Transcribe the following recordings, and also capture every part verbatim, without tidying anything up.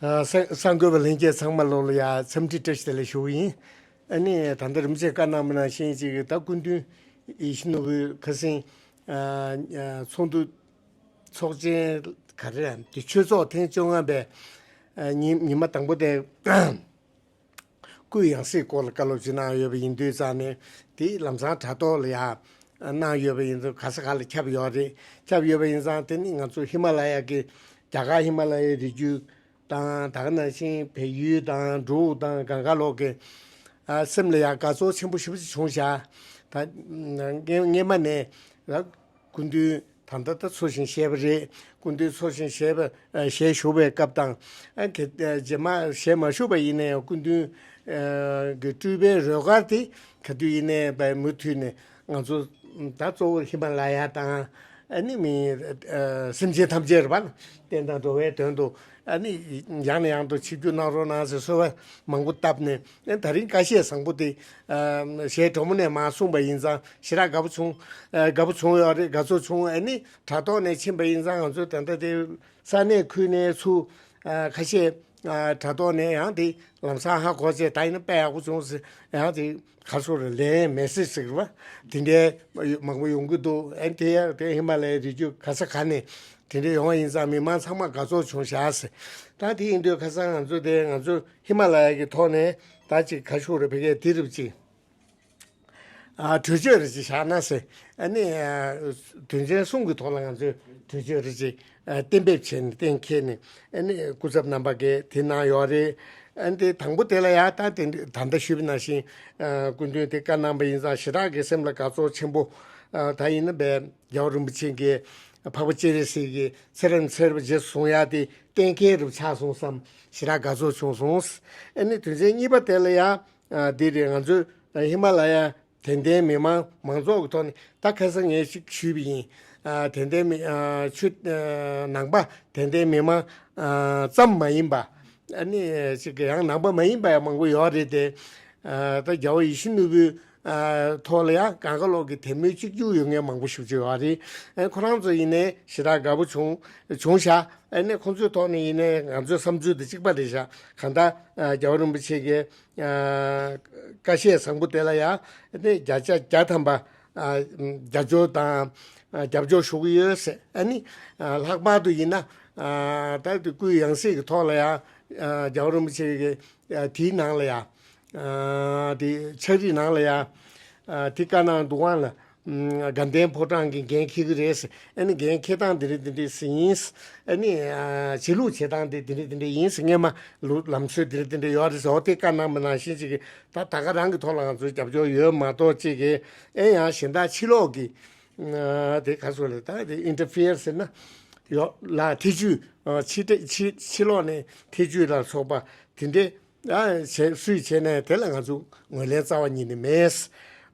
ཨ་གསར་གསར་འགོད་པ་ལྷན་རྒྱས་ཚང་མ་ལོ་ལ་ཡ་འཚམས་འདྲི་བཀྲ་ཤིས་བདེ་ལེགས་ཞུ་གི་ཡིན། ཨ་ནི་ད་ལྟ་རིན་པོ་ཆེས་བཀའ་གནང་བ་ནང་བཞིན་ཅིག་ད་སྐུ་མདུན་ཡིད་བཞིན་ནོར་བུའི་ཁ་སང་ཨ་ཚོགས་འདུ་ཚོགས་ཆེན་ག་རེ་རེད་དེ་ཆོས་ཚོགས་ཐེངས་བཅོ་ལྔ་པའི་ཨ་ཉི་ཉི་མ་དང་པོ་དེ་སྐུའི་ཡང་སྲིད་སྐོར་ལ་བཀའ་སློབ་ཅིག་གནང་ཡོད་པ་ཡིན་དུས་ཙང་ནས་དེ་ལམ་སང་དྲ་ཐོག་ལ་ཡ་གནང་ཡོད་པ་ཡིན་དུས་ག་ས་ག་ལ་ཁྱབ་ཡོད་རེད། ཁྱབ་ཡོད་པ་ཡིན་ཙང་དེ་ནི་ང་ཚོ་ཧི་མ་ལ་ཡ་གི་རྒྱ་གར་ཧི་མ་ལ་ཡའི་རི་རྒྱུད་དང་ད་ག་ནང་བཞིན་བལ་ཡུལ་དང་འབྲུག་དང་གང་ག་ལོག་གི་ཨ་སེམས་ལ་ཡང་དགའ་ཚོར་ཆེན་པོ་ཞེ་པོ་ཅིག་བྱུང་ཤག་ད་སྔ་སྔས་མ་ནས་ད་སྐུ་མདུན་ད་ལྟ་ད་འཚོ་ཞིང་གཞེས་པ་རེད། སྐུ་མདུན་འཚོ་ཞིང་གཞེས་པ་ཨ་གཞེས་བཞུགས་པའི་སྐབས་དང་ཨ་ག་རྗེས་མ་གཞེས་མ་བཞུགས་པ་ཡིན་ནའི་སྐུ་མདུན་ཨ་གི་སྤྲུལ་པའི་རོལ་གར་དེ་ག་དུས་ཡིན་ནའི་མུ་མཐུད་ནས་ང་ཚོ་ད་གཙོ་བོ་ཧི་མ་ལ་ཡ་དང་ཨ་ནི་མི་ཨ་སེམས་ཅན་ཐམས་ཅད་རེད་པ། བསྟན་དང་འགྲོ་བའི་དོན་དུ་ཨ་ནི་ཡང་ནས་ཡང་དུ་ཆིབས་བསྒྱུར་གནང་རོགས་གནང་ཟེར་གསོལ་བ་མང་པོ་བཏབ་ནས་ཨ་ད་རིང་ཀ་ཤས་བཟང་པོ་དེ་ཨ་གཞས་གྲོགས་མོ་ནས་མར་གསུངས་པ་ཡིན་ཙང་ཞེ་དྲག་དགའ་པོ་བྱུང་། ཨ་དགའ་པོ་བྱུང་ཡོད་རེད། དགའ་ཚོར་བྱུང་། ཨ་ནི་དྲ་ཐོག་ནས་ཕྱིན་པ་ཡིན་ཙང་ང་ཚོ་ད་ལྟ་དེ་ས་གནས་ཁུལ་ནས་ཚུར་ཨ་ཁ་ཤས་ཨ་དྲ་ཐོག་ནས་ཡང་དེ་ལམ་སང་ཧ་གོ་བྱས་ད་ཡིན་ན་དཔེ་ཡག་པོ་བྱུང་ཟེར་ཡང་དེ་ག་ཚོད་རེད་ལན་མེ་སེ་ཇི་ཟེར་བ་དེ་འདྲའི་མང་པོ་ཡོང་གི་འདུག་ཨ་དེ་ཡང་དེ་ཧི་མ་ལ་ཡའི་རི་རྒྱུད་ག་ས་ག་ནས་དེ་འདྲའི་ཡོང་བ་ཡིན་ཙང་མི་མང་ཚང་མ་དགའ་ཚོར་བྱུང་ཤག་ཟེར། ད་དེ་ཡིན་དུས་ཁ་སང་ང་ཚོ་དེ་ང་ཚོ་ཧི་མ་ལ་ཡ་གི་ཐོག་ནས་ད་ཅིག་ག་ཤོག་རེད་བེ་གའི་དེ་རུབ་ཅིག་ཨ་གྲོས་ཆོད་རེ་ཅིག་བཞག་ན་ཟེར། ཨ་ནི་ཨ་དོན་ཚན་གསུམ་གྱི་ཐོག་ལ་ང་ཚོས་གྲོས་ཆོད་རེ་ཅིག་ཨ་གཏན་འབེབས་བྱས་ནས་གཏན་འཁེལ་ནས་ཨ་ནི་སྐུ་ཚབ་རྣམ་པ་གིས་དེ་གནང་ཡོད་རེད། ཨ་ནི་དེ་དང་པོ་དེ་ལ་ཡང་ད་དེ་ད་ལྟ་ཞུས་པ་ནང་བཞིན་ཨ་སྐུ་མདུན་དེ་བཀའ་གནང་པ་ཡིན་ཙང་ཞེ་དྲག་གི་སེམས་ལ་དགའ་ཚོར་ཆེན་པོ། ཨ་ད་ཡིན་ན་བས་རྒྱལ་བ་རིན་པོ་ཆེ་གིས་འཕགས་པ་སྤྱན་རས་གཟིགས་ཀྱི་ཚེ་རབས་ཚེ་རབས་རྗེས་སུ་བཟུང་ཡག་དེ་གཏན་འཁེལ་རུ་ཆགས་སོང་བསམ་ཞེ་དྲག་དགའ་ཚོར་བྱུང་སོང་། ཨ་ནི་དོན་ཚན་གཉིས་པ་དེ་ལ་ཡང་ཨ་འདི་རེད། ང་ཚོས་ཧི་མ་ལ་ཡ་དད་ལྡན་མི་མང་མང་ཚོགས་ཀྱི་ཐོག་ནས་ད་ཁ་སང་ངས་ཞིག་ཞུས་པ་ཡིན། ཨ་དད་ལྡན་མི་ཨ་ཆོས་ཨ་ནང་པ་དད་ལྡན་མི་མང་ཨ་ཙམ་མ་ཡིན་པ་ཨ་ནི་ཅིག་ཡང་ནང་པ་མ་ཡིན་པ་ཡང་མང་པོ་ཡོད་རེད་དེ། ཨ་ད་རྒྱལ་བ་ཡིད་བཞིན་ནོར་བུའི་ཨ་ཐོག་ལ་ཡང་གང་ག་ལོག་གི་དད་མོས་གཅིག་གྱུར་ཡོད་མཁན་མང་པོ་ཞིག་ཅིག་ཡོད་རེད། ཨ་ཁོ་རང་ཚོ་ཡིན་ནའི་ཞེ་དྲག་དགའ་པོ་བྱུང་བྱུང་ཤག་ཨ་ནི་ཁོང་ཚོའི་ཐོག་ནས་ཡིན་ནའི་ང་ཚོའི་བསམ་ཚུལ་དེ་གཅིག་པ་རེད་ཤག་གང་ལྟར་ཨ་རྒྱལ་བ་རིན་པོ་ཆེ་གི་ཨ་བཀའ་བཤད་བཟང་པོ་དེ་ལ་ཡང་ནི་བརྒྱ་ཆ་བརྒྱ་ཐམ་པ་ཨ་རྒྱབ་སྐྱོར་དང་ཨ་རྒྱབ་སྐྱོར་ཞུ་གི་ཡོད་ཟེར། ཨ་ནི་ཨ་ལྷག་པར་དུ་ཡིན་ན་ཨ་ད་དེ་སྐུའི་ཡང་སྲིད་ཀྱི་ཐོག་ལ་ཡང་ཨ་རྒྱལ་བ་རིན་པོ་ཆེ་གི་ཨ་དེའི་ནང་ལ་ཡང་ཨ་དེ་ཕྱག་བྲིས་ནང་ལ་ཡང་ཨ་དེ་བཀའ་གནང་འདུག་ག་ལ། ཨ་དགའ་ལྡན་ཕོ་བྲང་གི་འགན་འཁྱེར་གི་རེད་ཟེར། ཨ་ནི་འགན་འཁྱེར་སྟངས་འདི་འདྲ་འདི་འདྲ་ཟེར་ཡིན། ཨ་ནི་ཨ་བྱེད་ལུགས་བྱེད་སྟངས་འདི་འདི་འདྲ་འདི་འདྲ་ཡིན་ཟེར། སྔས་མ་ལུགས་ལམ་སྲོལ་འདི་འདྲ་འདི་འདྲ་ཡོད་རེད་ཟེར། འོ་དེ་བཀའ་གནང་བ་ནང་བཞིན་ཅིག་གིས་ད་ད་ག་རང་གི་ཐོག་ལ་ང་ཚོའི་རྒྱབ་སྐྱོར་ཡོད་མ་གཏོགས་ཅིག་གིས་ཨེ་ཡང་གཞན་དག་ཕྱི་ལོགས་ཀྱི་ཨ་དེ་ག་ཚོད་རེད། ད་དེ་ཨིན་ཊར་ཕི་ཡར་ཟེར་ན་ཡོད་ལ་ཐེ་ཇུས་ཨ་ཕྱི་ཕྱི་ཕྱི་ལོགས་ནས་ཐེ་ཇུས་ལ་སོགས་པ་དེ་འདྲའི་ཨ་བྱས་སུས་བྱས་ནས་དེ་ལ་ང་ཚོ་ངོས་ལེན་རྩ་བ་ཉིད་ནས་མེད།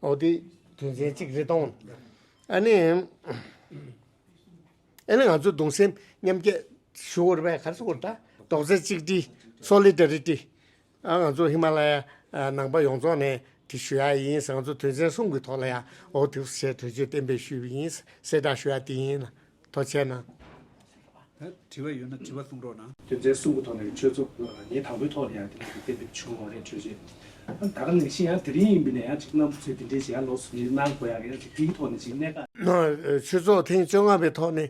འོ་དེ་དོན་ཚན་གཅིག་རེད་དོ། ཨ་ནི། ཨ་ནི་ང་ཚོ་གདུང་སེམས་མཉམ་སྐྱེད་ཞུ་བར་བས་ག་རེ་ཟེར་དགོས་རེད། ད་རྡོག་རྩ་གཅིག་སྒྲིལ། སོ་ལི་ཌ་རི་ཊི། ཨ་ང་ཚོ་ཧི་མ་ལ་ཡ་ནང་པ་ཡོངས་རྫོགས་ནས་དེ་ཞུ་ཡ་ཡིན་ཟེར། ང་ཚོ་དོན་ཚན་གསུམ་གྱི་ཐོག་ལ་ཡ་འོ་དེ་ཞེས་གྲོས་ཆོད་གཏན་འབེབས་ཞུས་པ་ཡིན་གསལ་བསྒྲགས་ཞུ་ཡ་དེ་ཡིན། ཐུགས་རྗེ་ཆེ་གནང་། ད་དྲི་བ་ཡོད་ན་དྲི་བ་གསུང་རོགས་གནང་། དོན་ཚན་གསུམ་གྱི་ཐོག་ནས་ཆོས་ཚོགས་ཉིན་དང་པོའི་ཐོག་ནས་ཡང་དེ་ལ་གཏན་འབེབས་བྱུང་བ་རེད། གྲོས་ཆོད་ད་ག་ནང་བཞིན་ཡང་དེ་རིང་ཡིན་པ་ནས་ཡང་ཅིག་རྣམ་པ་ཚོས་དེ་འདྲའི་ཞིག་ཡང་ལོགས་སུ་ཉིན་གནང་དགོས་ཡག་ཡང་ཅིག་དེའི་ཐོག་ནས་ཅིག་གནད་འགག་ཆོས་ཚོགས་ཐེངས་བཅོ་ལྔ་པའི་ཐོག་ནས་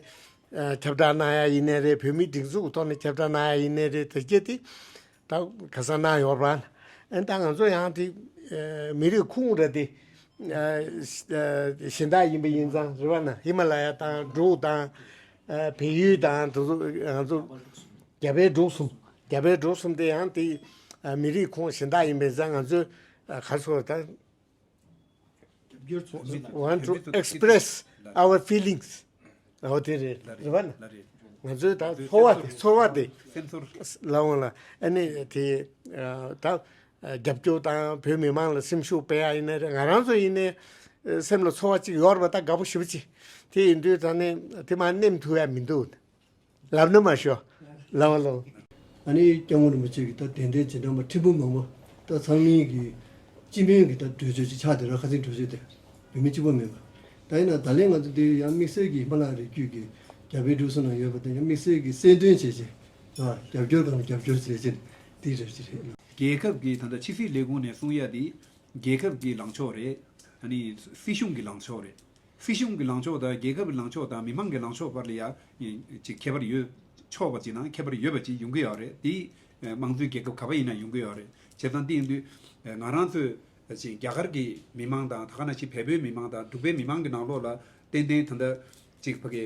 ཁྱབ་བསྒྲགས་གནང་ཡ་ཡིན་ནའི་རེད། བོད་མིའི་སྒྲིག་འཛུགས་ཀྱི་ཐོག་ནས་ཁྱབ་བསྒྲགས་གནང་ཡ་ཡིན་ནའི་རེད། དེ་སྐད་དེ་ད་ག་ས་གནང་ཡོད་རེད་པ། ཨ་ནི་ད་ང་ཚོ་ཡང་དེ་མི་རིགས་ཁུངས་རེད་དེ། གཞན་དག་ཡིན་པ་ཡིན་ཙང་རེད་པ། ན་ཧི་མ་ལ་ཡ་དང་འབྲུག་དང་བལ་ཡུལ་དང་དེ་ཚོ་ང་ཚོ་རྒྱ་བལ་འབྲུག་གསུམ། རྒྱ་བལ་འབྲུག་གསུམ་དེ་ཡང་དེ་མི་རིགས་ཁོངས་གཞན་དག་ཡིན་པ་ཡིན་ཙང་ང་ཚོས་ག་རེ་ཟེར་དགོས་རེད། ད་want to express our feelings. འོ་དེ་རེད། རེད་པ། ན་ང་ཚོའི་ད་ཚོར་བ་དེ་ཚོར་བ་དེ་ལ་འོང་ལ་ཨ་ནི་དེ་ད་རྒྱབ་སྐྱོར་དང་བོད་མི་མང་ལ་སེམས་ཤུགས་སྤེལ་ཡ་ཡིན་ན་རེད། ང་རང་ཚོ་ཡིན་ནའི་སེམས་ལ་ཚོར་བ་གཅིག་ཡོད་རེད་པ། ད་དགའ་པོ་ཞེ་པོ་ཅིག་དེ་ཡིན་དུས་ད་ནི་དེ་མ་ནེམ་ཐུབ་ཡ་མི་འདུག་ལབ་ན་མ་ཤོ། ལབ་ལོ། ཨ་ནི་སྐྱབས་མགོན་རིན་པོ་ཆེ་གིས་ད་དད་ལྡན་རྗེས་འབྲང་པ་ཁྲི་འབུམ་མང་པོ་ད་ཚང་མིན་གྱི་སྤྱི་མོས་ཀྱི་ད་གྲོས་ཆོད་ཅིག་ཆགས་བསྡད་ར། ཁ་སང་གྲོས་ཆོད་དེ་བོད་མི་གཅིག་པོ་མིན་པ། ད་ཡིན་ན་ད་ལན་ང་ཚོ་འདི་ཡང་དམིགས་བསལ་གྱི་ཧི་མ་ལ་ཡ་རི་རྒྱུད་ཀྱི་རྒྱ་བལ་འབྲུག་གསུམ་ནང་ཡོད་པ་དེ་ཡང་དམིགས་བསལ་གྱི་གསལ་སྟོན་བྱས་བྱས། རྒྱབ་སྐྱོར་དང་རྒྱབ་སྐྱོར་བྱེད་ཀྱིན་དེ་རེད་ཅི་རེད། རྒྱལ་ཁབ་ཀྱི་ད་ལྟ་ཕྱི་སྲིད་ལས་ཁུངས་ནས་གསུང་ཡ་དེ་རྒྱལ་ཁབ་ཀྱི་ལངས་ཕྱོགས་རེད། ཨ་ནི་སྲིད་གཞུང་གི་ལངས་ཕྱོགས་རེད། སྲིད་གཞུང་གི་ལངས་ཕྱོགས་དང་རྒྱལ་ཁབ་ཀྱི་ལངས་ཕྱོགས་དང་མི་མང་གི་ལངས་ཕྱོགས་བར་ལ་ཡ་ཅིག་ཁྱད་པར་ཡོད་ཆོག་པ་ཅིག་དང་ཁྱད་པར་ཡོད་པ་ཅིག་ཡོང་གི་ཡོད་རེད། དེ་དམངས་གཙོའི་རྒྱལ་ཁབ་ག་པར་ཡིན་ན་ཡོང་གི་ཡོད་རེད། བྱས་ཙང་དེ་ཡིན་དུས་ང་རང་ཚོས་ཅིག་རྒྱ་གར་གྱི་མི་མང་དང་ད་ག་ནང་བཞིན་བལ་པོའི་མི་མང་དང་འབྲུག་པའི་མི་མང་གི་ནང་ལོགས་ལ་ཏན་ཏན་ད་ལྟ་ཅིག་ཕ་གི་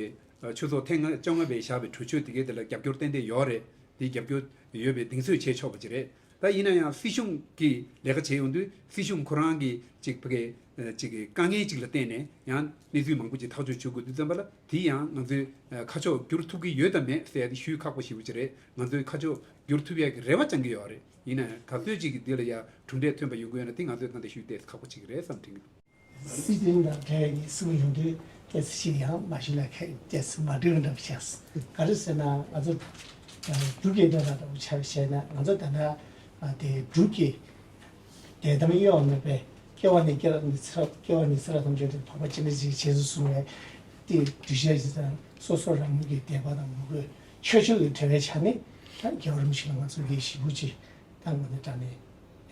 ཆུ་ཚོད་ཐེངས་བཅོ་ལྔ་པའི་བཞག་པའི་གྲོས་ཆོད་དེ་གའི་དེ་ལ་རྒྱབ་སྐྱོར་ཏན་ཏན་ཡོད་རེད། དེ་རྒྱབ་སྐྱོར་ཡོད་པའི་གདེང་ཚོད་བྱས་ཆོག་པ་ཅིག་རེད། ད་ཡིན་ན་ཡང་སྲིད་གཞུང་གིས་ལས་ཀ་བྱེད་ཡོང་དུས་སྲིད་གཞུང་ཁོ་རང་གིས་ཅིག་ཕ་གི་ཅིག་དཀའ་ངལ་ཅིག་ལ་བརྟེན་ནས་ཡང་གནས་ཚུལ་མང་པོ་ཅིག་ཐག་གཅོད་བྱེད་དགོས་དུས་ཙམ་པ་ལ་དེ་ཡང་ང་ཚོས་ཁ་ཕྱོགས་བསྒྱུར་ཐུབ་ཀྱི་ཡོད་དམ་མེད་ཟེར་ཡ་དེ་ཞུ་ཁག་པོ་ཞེ་པོ་ཅིག་རེད། ང་ཚོས་ཁ་ཕྱོགས་བསྒྱུར་ཐུབ་ཡ་གི་རེ་བ་བཅང་གི་ཡོད་རེད། ཡིན་ན་ཡང་ག་ཚོད་ཅིག་གི་འདི་ལ་ཡ་གྲུབ་འབྲས་ཐོན་པ་ཡོང་གི་ཡོད་ན་དེ་ང་ཚོས་ད་ལྟ་ཞུས་ཏེ་ཁག་པོ་ཅིག་རེད་བསམ་དྲན་གི་འདུག། སྲིད་དོན་དང་འབྲེལ་བའི་གསུང་ཡོང་དུས་སྐད་ཆ་ཞིག་ཡང་མ་ཞུས་ན་ཁ་སྐད་ཆ་མ་འགྲིག་འདྲ་པོ་བྱས། ག་རེ་ཟེར་ན་ང་ཚོ་འབྲུག་རྒྱལ་འདྲ་ལ་འདྲ་པོ་ཆ་བཞག་ན་ང་ཚོ་ད་ལྟ་དེ་འབྲུག་གི་དད་དམ་གཡོ་བ་མེད་པའི་སྐྱེ་བ་ནས་སྐྱེ་བ་ནས་ཚེ་རབས་སྐྱེ་བ་ནས་ཚེ་རབས་ཐམས་ཅད་དུ་འཕགས་པ་སྤྱན་རས་གཟིགས་རྗེས་སུ་བཟུང་བའི་དེ་གདུལ་བྱ་ཞིག་དང་སོ་སོ་རང་ཉིད་ཀྱི་དད་པ་དང་ངོ་རྒོལ་ཆོས་ཕྱོགས་ཀྱི་འབྲེལ་བའི་ཆ་ནས་ད་རྒྱལ་བ་རིན་པོ་ཆེ་ལ་ང་ཚོ་གིས་ཞེ་པོ་ཅིག་ད་ངོ་ནས་དྲང་ནས་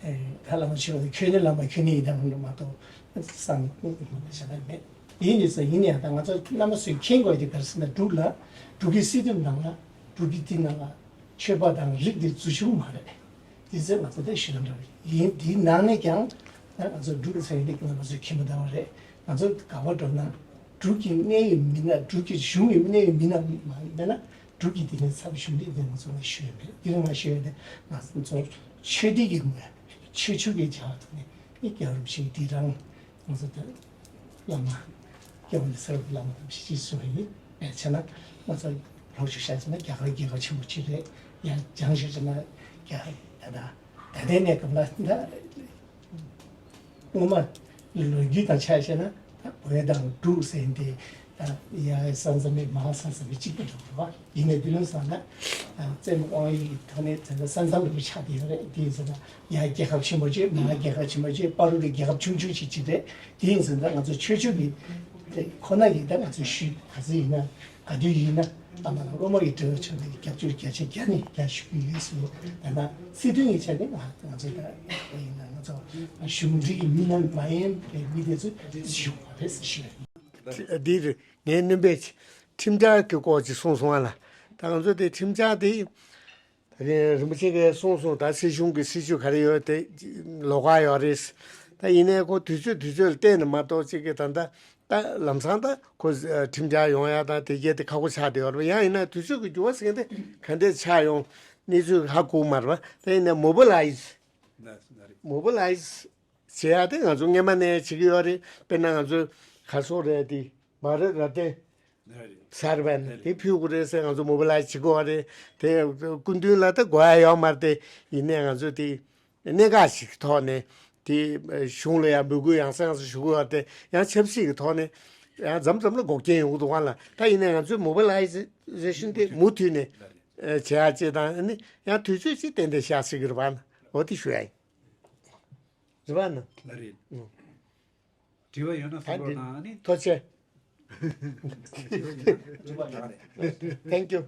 ད་བླ་མ་ཆོས་པ་དང་ཁྱོད་ནི་བླ་མ་ཁྱོད་ནི་ཡི་དམ་མ་གཏོགས་བསམ་ངོ་ནས་བྱ་ན་མེད། ཡིན་ནི་ས་ཡིན་ནའང་ད་ང་ཚོ་བླ་མ་ཚོས་མཁྱེན་དགོས་དེ་ག་རེ་ཟེར་ན་འབྲུག་ལ་འབྲུག་གི་སྲིད་དོན་ནང་ལ་འབྲུག་གི་དེ་ནང་ལ་ཆོས་པ་དང་རིགས་དེ་འཛུལ་ཞུགས་མ་རེད། དེ་ཚོ་ང་ཚོ་དེ་ཞུ་ལམ་འདྲ་བ་ཡིན། དེའི་ནང་ནས་ཀྱང་ད་ང་ཚོ་འབྲུག་ལ་ཚན་རིག་ནང་ང་ཚོ་མཁྱེན་པ་འདྲ་བ་རེད། ང་ཚོ་ག་བ་འགྲོ་ན་འབྲུག་གི་གནད་ཡོད་མི་སྣ་འབྲུག་གི་གཞུང་གི་གནད་ཡོད་མི་སྣ་མ་མེད་ན་འབྲུག་གི་དེ་ནས་ཚབ་གཞུང་འདི་དེ་ང་ཚོ་ལ་ཞུ་ཡོད་མེད། དེ་རིང་ང་ཞུ་ཡོད་དེ་ང་ཚོ་ཆོས་སྡེ་གི་ངོས་ཆོས་ཕྱོགས་ཀྱི་བྱ་བ་ཐོག་ནས་ཨི་རྒྱལ་བ་རིན་པོ་ཆེ་གི་དེ་རང་ང་ཚོ་ད་བླ་མ་སྐྱེ་བ་ནས་ཚེ་རབས་བླ་མ་དང་ཞི་བྱེད་གསུངས་པ་ཡིན། ཨེ་བྱས་ན་ང་ཚོ་ལོག་ཞུ་བྱས་ན་རྒྱ་གར་རྒྱལ་ཁབ་ཆེན་པོ་གཅིག་རེད། ཡང་སྦྱང་ཞུ་བྱས་ན་རྒྱ་ད་ད་ད་ལྟའི་གནས་སྐབས་ལ་ད་སྔོན་མ་ལོ་རྒྱུས་དང་ཆ་བཞག་ན་ད་བོད་དང་འབྲུག་ཟེར་དེ་ད་ཡ་ས་མཚམས་མེད་མ་ས་མཚམས་མེད་གཅིག་པ་འགྲོ་བ་ཡིན་ནའི་དེ་ལུང་བསམ་ན་བཙན་པོ་དབང་ཡོད་ཀྱི་ཐོག་ནས་ད་ས་མཚམས་རིང་པོ་ཆགས་བསྡད་ཡོད་རེད། དེ་ཡིན་ཟེར་ན་ཡ་རྒྱལ་ཁབ་ཆེན་པོ་བྱས་མ་རྒྱལ་ཁབ་ཆེན་པོ་བྱས་བར་དུ་རྒྱལ་ཁབ་ཆུང་ཆུང་ཞིག་ཅིག་རེད། དེ་ཡིན་ཟེར་ན་ང་ཚོ་ཆོས་ཕྱོགས་ཀྱི་དེ་ཁོ་ན་ཡིན། ད་ང་ཚོས་ཞུས་ག་ཚོད་ཡིན་ན་ག་དུས་ཡིན་ན་བླ་མ་དང་སློབ་མ་ཡི་འབྲེལ་བ་ཆོད་ནས་རྒྱབ་སྐྱོར་རྒྱ་ཆེ་རྒྱ་ནས་རྒྱ་ཞུ་གི་ཡོད་ཟེར། ད་ལྟ་སྲིད་དོན་གྱི་ཆ་ནས་ང་ང་ཚོ་ད་ཡིན་ན་ང་ཚོ་གཞུང་འབྲེལ་གྱི་མི་སྣ་མ་ཡིན་པའི་མི་དེ་ཚོ་ཞུ་བ་རེད་ཟེར་ཞུ་ཡ་ཡིན། འདིར་ངའི་སྣོན་པས་ཁྲིམས་འཆར་གྱི་སྐོར་ཅིག་གསུངས་སོང་ང་ལ། ད་ང་ཚོ་དེ་ཁྲིམས་འཆར་དེ་ད་རིན་པོ་ཆེ་གིས་གསུངས་སོང་། ད་སྲིད་གཞུང་གི་སྲིད་བྱུས་ག་རེ་ཡོད་དེ་ལོགས་ཀ་ཡོད་རེད། ད་ཡིན་ནའི་ཁོ་དུས་ཚོད་དུས་ཚོད་ལ་བལྟས་ནས་མ་གཏོགས་ཅིག་གི་ད་ལྟ་ད་ལམ་སང་ད་ཁོ་ཁྲིམས་འཆར་ཡོང་ཡ་ད་དེ་གས་དེ་ཁག་པོ་ཆགས་བསྡད་ཡོད་རེད། ཡང་ཡིན་ན་དུས་ཚོད་ཀྱི་འགྱུར་བ་ཟེར་མཁན་དེ་ག་འདྲས་ཆགས་ཡོང་གནས་ཚུལ་ཧ་གོ་མ་རེད་པ། ད་ཡིན་ནའི་མོ་བི་ལའི་ཛི་མོ་བི་ལའི་ཛི་བྱེད་ཡ་དེ་ང་ཚོ་སྔོན་མ་ནས་བྱེད་ཀྱི་ཡོད་རེད། དཔེར་ན་ང་ཚོ་ག་སོག་རེད་དེ་མ་རེད་ར་དེ་ས་ར་བན་དེ་ཕུལ་དགོས་རེད་ཟེར་ང་ཚོ་མོ་བི་ལའི་ཛི་བྱེད་དགོས་པ་རེད། དེ་སྐུ་མདུན་ལ་ད་དགོས་ཡ་ཡོད་མ་རེད། དེ་ཡིན་ནའི་ང་ཚོ་དེ་གནད་འགག་ཞིག་གི་ཐོག་ནས་དེ་གཞུང་ལ་ཡང་འབོད་སྐུལ་ཡང་སེ་ཡང་སེ་ཞུ་དགོས་པ་དེ་ཡང་ཆབ་སྲིད་ཀྱི་ཐོག་ནས་ཡང་མཚམས་མཚམས་ལ་འགོག་རྐྱེན་ཡོང་གི་འདུག་ག་ལ། ད་ཡིན་ནའི་ང་ཚོའི་མོ་བི་ལའི་ཛེ་ཤན་དེ་མུ་མཐུད་ནས་བྱེད་ཡ་བཅས་དང་ནི་ཡང་དུས་ཚོད་ཅིག་ཏན་ཏན་བཞག་སྲིད་ཀྱི་རེད་པ། འོ་དེ་ཞུ་ཡ་ཡིན། རེད་པ་ན། ལ་རེད། ཨུ། དྲི་བ་ཡོད་ན་ད་གསུང་རོགས་འདི་གནང་ཨ་ནི། ཐུགས་རྗེ་ཆེ། དྲི་བ་ཡོད་ན་རེད། Thank you.